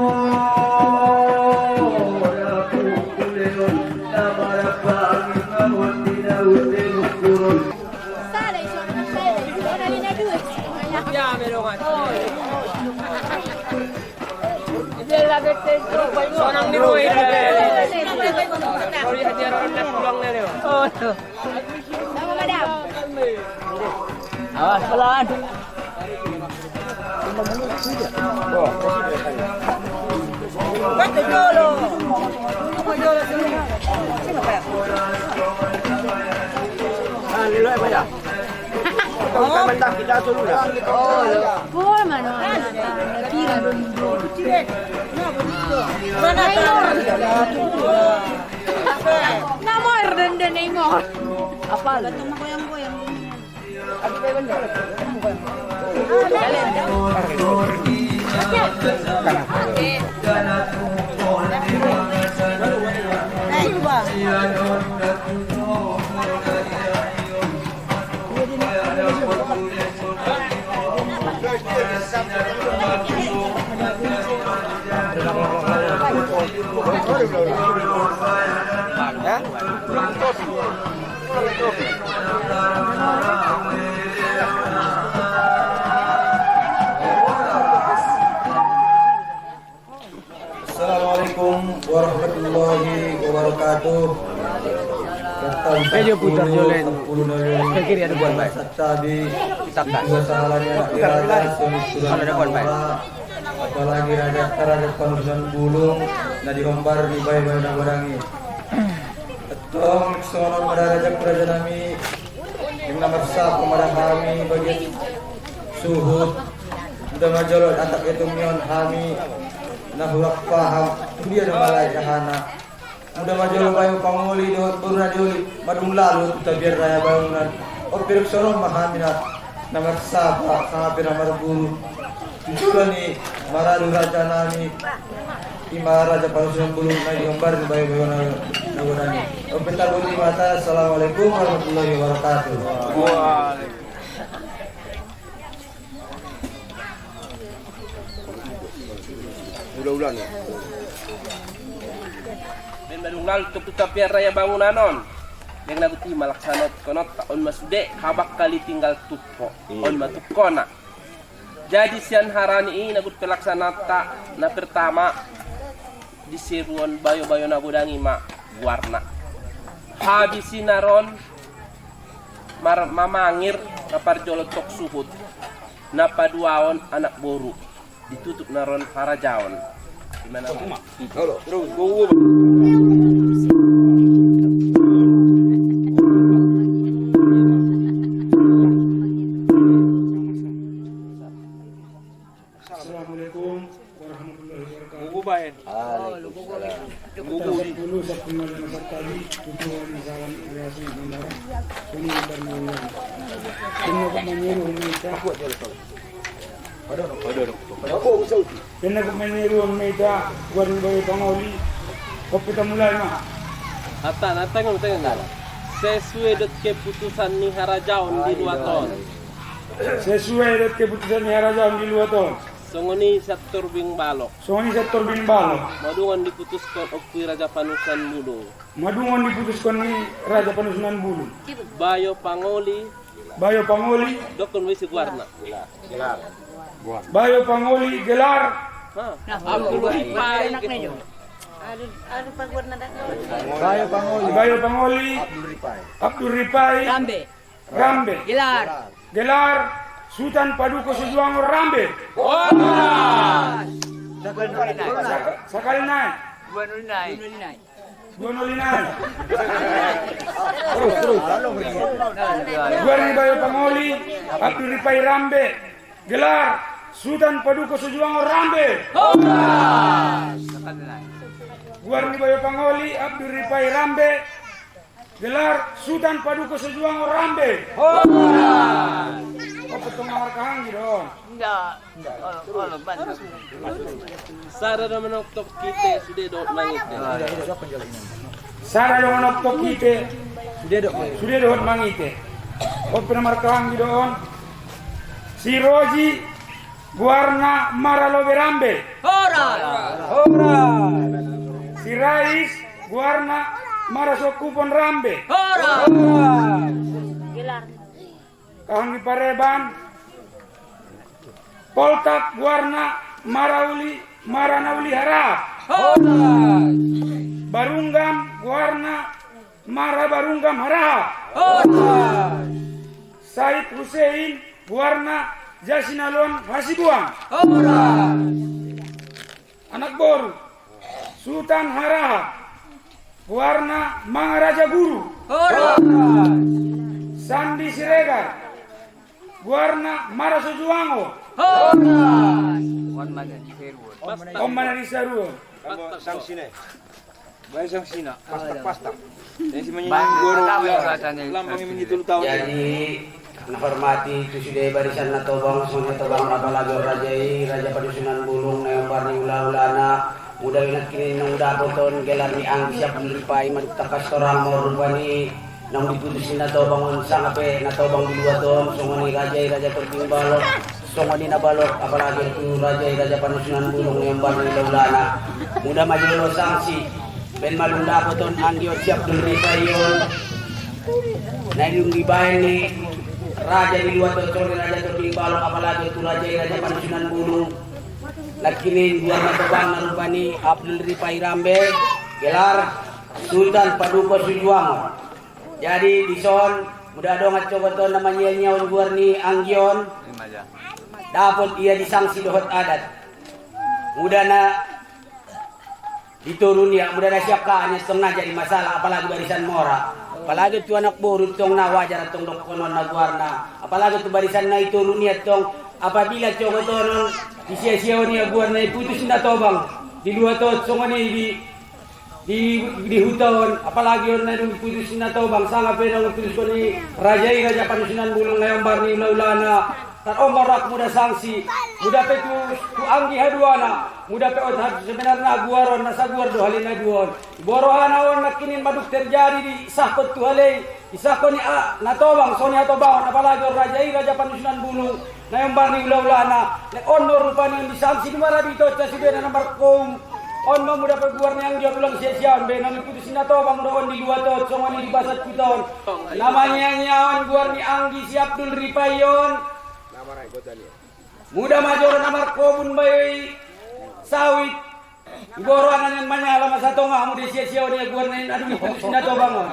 dapu kuleon, na marapa angin ngawon di na ute mukuron. Awas, pelan. Pur, mano, anak, tira dong. Namo er dende Neymar. Apal? Assalamualaikum warahmatullahi wabarakatuh. Datang. Eh, dia putar sepuluh, julen. Sepuluh dari ke kiri ada buat baik. Satabi. Kita kan. Dua sahalannya anak raja, suami sudah ada buat baik. Apalagi raja, raja panusunan bulung, na di hombar di bayi-bayi na godangi. Tong sono mada raja kuraja nami, yang na marsapa mada hami bagian suhut. Muda majolo antak itu mion hami, na hurang paham, dia na malai kahana. Muda majolo bayu pangoli dohot boru na dioli, madung lalu tu tabiar raya bangunan. O piruk sono ma hami na, na marsapa, sangape na marburu. Tujuan ni maradu raja nami, ima raja panusunan bulung na di hombar ni bayu-bayu na, na gonani. O petar budi mata, assalamualaikum warahmatullahi wabarakatuh. Waalaikumsalam. Ulang-ulang ya. Ben madung lalu tu tabiar raya bangunan on. Deng na guti malaksanot konot ta on masude habak kali tinggal tupo. On matukona. Jadi sian harani i na guti pelaksanata na pertama. Di seruon bayo-bayo na godangi ma guarna. Habis i naron mar-, mamangir, na parjolo tok suhut, na paduaon anak boru, ditutup naron harajaon. Di mana? Halo, terus, go, go. Assalamualaikum warahmatullahi wabarakatuh. Gugu baen. Waalaikumsalam. Gugu. Sepuluh, sepuluh lima sekali, tujuh kali salam, terima kasih, bandara. Ini bandara. Ini kok menyeru, ini, Pak. Kena kok menyeru, ini, Pak. Warni bayo pangoli. Kok kita mulai, Mak? Atan, atan, atan, atan. Sesuai dot keputusan ni harajaon di luaton. Sesuai dot keputusan ni harajaon di luaton. Songon i siap torbing balok. Songon i siap torbing balok. Madungon diputuskon ompui Raja Panusunan Bulung. Madungon diputuskon ni Raja Panusunan Bulung. Bayo pangoli. Bayo pangoli. Dokkon wisi guarna. Bayo pangoli gelar. Ha. Abdul Ripai. Bayo pangoli. Bayo pangoli. Abdul Ripai. Rambe. Rambe. Gelar. Gelar Sutan Paduko Sojuango Rambe. Horas. Saka-, sakali nai. Dua noli nai. Dua noli nai. Terus, terus. Guarni bayo pangoli Abdul Ripai Rambe. Gelar Sutan Paduko Sojuango Rambe. Horas. Guarni bayo pangoli Abdul Ripai Rambe. Gelar Sutan Paduko Sojuango Rambe. Horas. Opo tong na markahanggi do on? Nda. Nda. Olo, olo, bantu. Sada do manoktok ite, sude dohot mangite. Sada do manoktok ite, sude dohot mangite. Opo na markahanggi do on? Si Roji guarna Mara Lobe Rambe. Horas. Horas. Si Rais guarna Mara Sokupon Rambe. Horas. Horas. Kahanggi pareban. Poltak guarna Mara Uli, Mara Nauli Harahap. Horas. Barunggam guarna Mara Barunggam Harahap. Horas. Said Hussein guarna Jasinalon Hasibuan. Horas. Anak boru Sutan Harahap guarna Mangaraja Guru. Horas. Sandi Siregar guarna Mara Sojuango. Horas. Om mana di Saruon. Om mana di Saruon. Bae sangsina. Pastak, pastak. Jadi, lambang ini tolu taon. Jadi, hormati tu sude barisan Natobang, songon Natobang, apalagi raja i, Raja Panusunan Bulung, na iombar ni ula-ulana, muda i nangkin nung dapoton gelar ni anggi siap Abdul Ripai, madung tangkas torang molo rupani, nung diputus ni Natobang on, sanga pe Natobang di luaton, songon i raja i, Raja Torbing Balok, songon i na balok, apalagi tu raja i, Raja Panusunan Bulung, na iombar ni ula-ulana. Muda majolo sangsi, baen ma dung dapoton anggi on siap Abdul Ripai on. Na dung dibaen ni raja di luaton, songon i Raja Torbing Balok, apalagi tu raja i, Raja Panusunan Bulung. Nangkin i guarna Tobang na rupani Abdul Ripai Rambe, gelar Sutan Paduko Sojuango. Jadi, dison, muda dongan cogoton na manyianyia on guar ni anggi on, dapot ia disangsi dohot adat. Muda na di toru nia, muda na siap ka nia tong na jadi masalah, apalagi barisan mora. Apalagi tu anak boru tong na wajar tong dokkonon na guarna. Apalagi tu barisan na di toru nia tong, apabila cogoton on, di sia-sia on ia guarna diputus ni Natobang. Di luaton, songon i di di, di huta on, apalagi on na dung diputus ni Natobang, sanga pe dung diputuskon ni raja i, Raja Panusunan Bulung, na iombar ni ula-ulana. Tar on ma rohak muda sangsi, muda pe tu, tu anggi haduana, muda pe oto hadu sebenarna guar on, na saguar do hali na dua on. Di bo rohana on nangkin i madung terjadi disahkon tu hal i, disahkon ni a, Natobang, songon i Hatobangon, apalagi on raja i, Raja Panusunan Bulung, na iombar ni ula-ulana, lek on do rupani on disangsi di mara di toca sude na markoum. On do muda pe guar ni anggi on ulang sia-sia on be, na diputus ni Natobang do on di luaton, songon i di basat huta on. Na manyianyia on guar ni anggi si Abdul Ripai on. Muda majolo na markobun bayo i sawit. Iboro anan manyala masa tonga mu di sia-sia oni guar nai nadu ni Sina Tobang.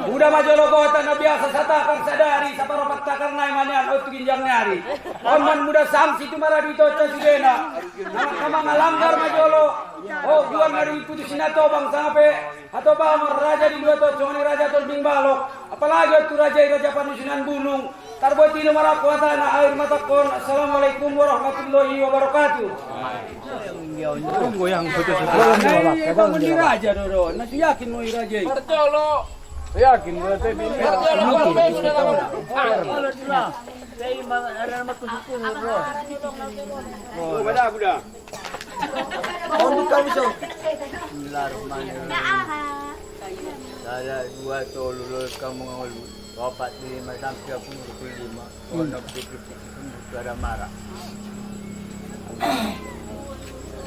Uda majolo kota na biasa satakar sadari, saparo patakar nai manyan otu ginjang nyari. Oman muda samsi tu maradu ito cosudena. Nama, nama ngalanggar majolo. O, guar nadu iputu Sina Tobang sangape. Atau ba raja di dua to, congoni raja tol bing balok. Apalagi otu raja, raja panusunan bulung. Tarboti no mara kuatana, air mata kon. Assalamualaikum warahmatullahi wabarakatuh. Goyang betul. Nah, ini emang mau di raja, Doro. Nah, yakin mau di raja. Percaya lo. Yakin, Doro, tapi ini. Percaya lo, kalau saya sudah tahu. Ah. Oh, pada, pada. Bismillahirrahmanirrahim. Sada, dua, tolu, lolo, ka mangolu. Opat, lima, sampulu, dua puluh lima. Onom, dua puluh tujuh, suara mara.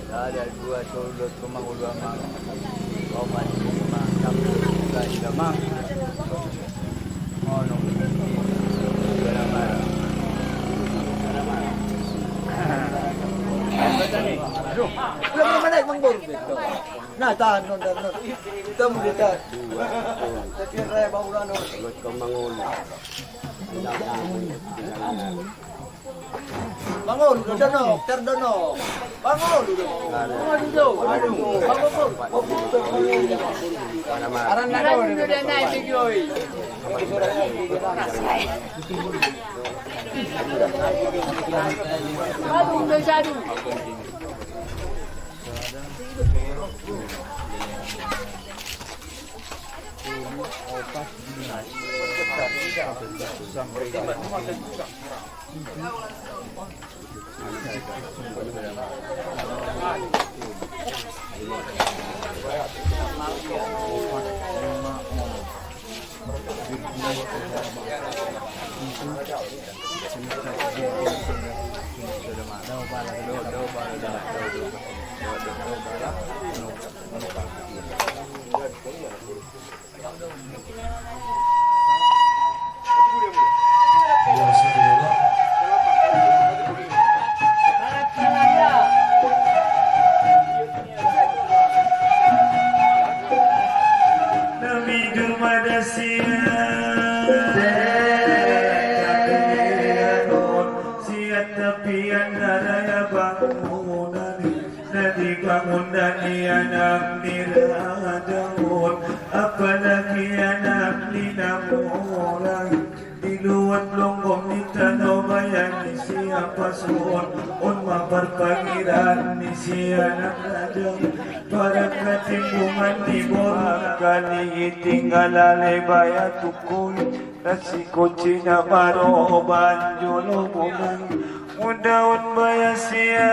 Sada, dua, tolu, lolo, ka mangolu, amang. Opat, lima, sampulu, dua puluh lima. Onom, dua puluh tujuh, suara mara. Aduh. Udah, udah, naik, Mang Bor. Nah, tahan, non, tahan, non. Kita mau ditahan. Tapi raya bangunan, non. Buat kau bangun. Bangun, udah, dono, ter, dono. Bangun, udah. Bangun, udah. Aduh, bangun, bangun. Aran, aran, udah naik, Big Boy. Aduh, udah jadu. Nabi Jumada sia, sia tapi antara ya bangunan, na dibangun dani anak ni raja on, apalagi anak ni namorai. Di luat longkong ni tano bayan ni sia pason, on maparpangiran ni sia anak raja. Para katimbungan di borang kani tinggal ale baya tukui, nasi koci na maro banjolo bunang. Mudaon baya sia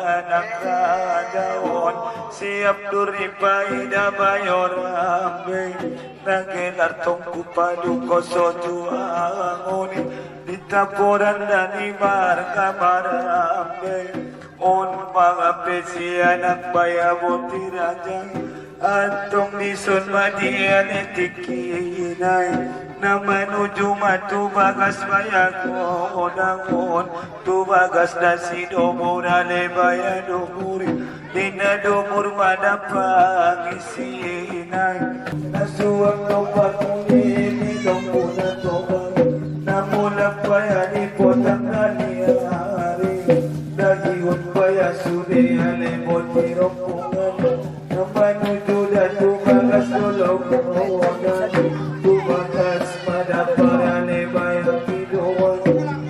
anak raja on, siap duri paida bayo rambe. Nagelar tongku paduko sojuang oni, di taporan dani marga marambe. On mangape sia anak baya boti raja, antong dison badia ne tikinai. Na manuju matu bagas baya godangon, tu bagas dasi dobur ale baya dobur. Dina dobur madapang isinai. Na suang dobur muni di dobur na dobur. Na mula paya di potang kani ari. Dagi un paya sude ale boti rombongan. Na manuju datu bagas dolo kodan. Tu bagas madapar ale baya kidoan.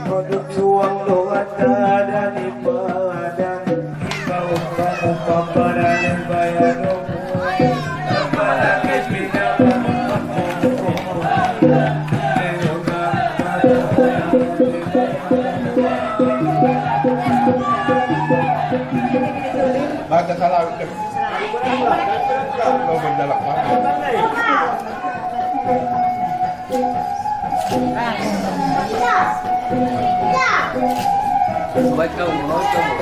Madut suang doa tada di padan. Baca salah. Lo berjalan mana? Baik kamu, baik kamu.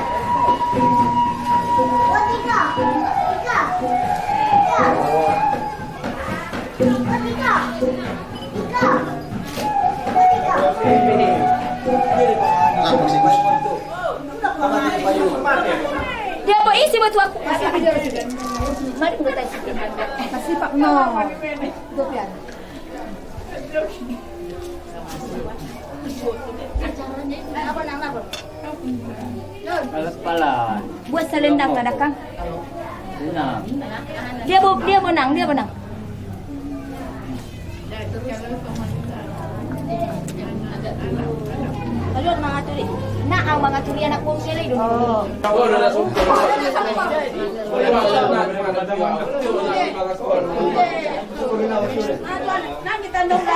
Nah, musik, musik. Isi buat tuaku. Mari, buat tadi. Masih, Pak. No. Dopian. Alas pala. Buat selendang ada, Kang? Selendang. Dia bo, dia bonang, dia bonang. Alon mangaturi. Nah, ang mangaturi anak buah sila itu. Oh. Nah, kita nunggu.